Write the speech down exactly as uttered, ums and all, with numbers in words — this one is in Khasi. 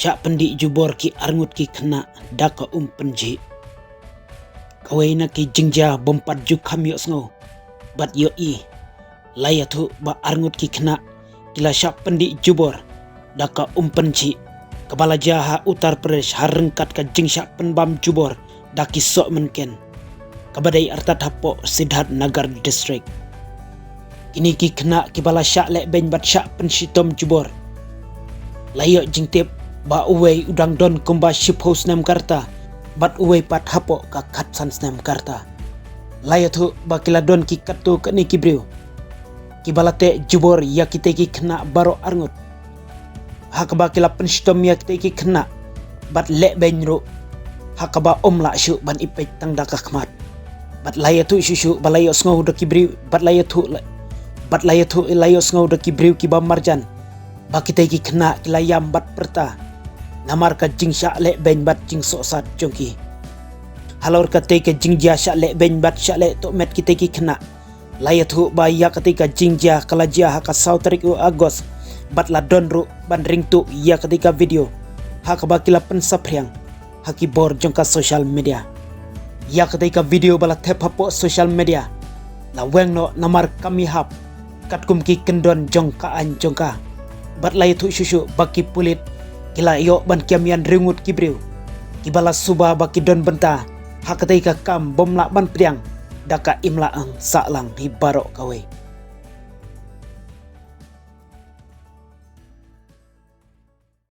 Shah pyndih jubor ki arngut ki khynnah da ka um pynjih. Kawei na ki jingjia bym pat ju kham ïohsngew bad ïohi. La ïathuh ba arngut ki khynnah ki la shah pyndih jubor da ka um pynjih, kaba la jia ha Uttar Pradesh ha ryngkat ka jingshah pynbam jubor da ki soh mynken, kaba dei artat hapoh Siddharth Nagar District. Kine ki khynnah kiba la shah lehbeiñ bad shah pynshitom jubor, la ïoh jingtip ba uwei u dang don kumba shiphew snem ka rta bad uwei pat hapoh ka khatsan snem ka rta. La ïathuh ba ki la don ki katto katne ki briew kiba la teh jubor ïa kitei ki khynnah baroh arngut, ha kaba ki la pynshitom ïa kitei ki khynnah bad lehbeiñ ruh, ha kaba ym lah shuh ban ïapeit tang da ka khmat. Bad la ïathuh shuh shuh ba la ïohsngew da ki briew, bad la ïathuh la, bad la ïathuh la ïohsngew da ki briew kiba marjan ba kitei ki khynnah ki la ïam bad pyrta namar ka jingshah lehbeiñ bad jingsohsat jong ki. Halor katei ka jingjia shah lehbeiñ bad shah leh tohmet kitei ki khynnah, la ïathuh ba ïa katei ka jingjia ka la jia ha ka saw tarik u August bad la don ruh ban ringtuh ïa katei ka video ha kaba ki la pynsaphriang ha ki bor jong ka social media. Ïa katei ka video ba la thep hapoh social media la weng noh namar kam ïahap katkum ki kyndon jong ka aiñ jong ka. Bad la ïathuh shuh shuh ba ki pulit ki la ïoh ban kiam ïa hynriew ngut ki briew kiba la suba ba ki don bynta ha katei ka kam bym lah ban pdiang da ka imlang sahlang hi baroh kawei.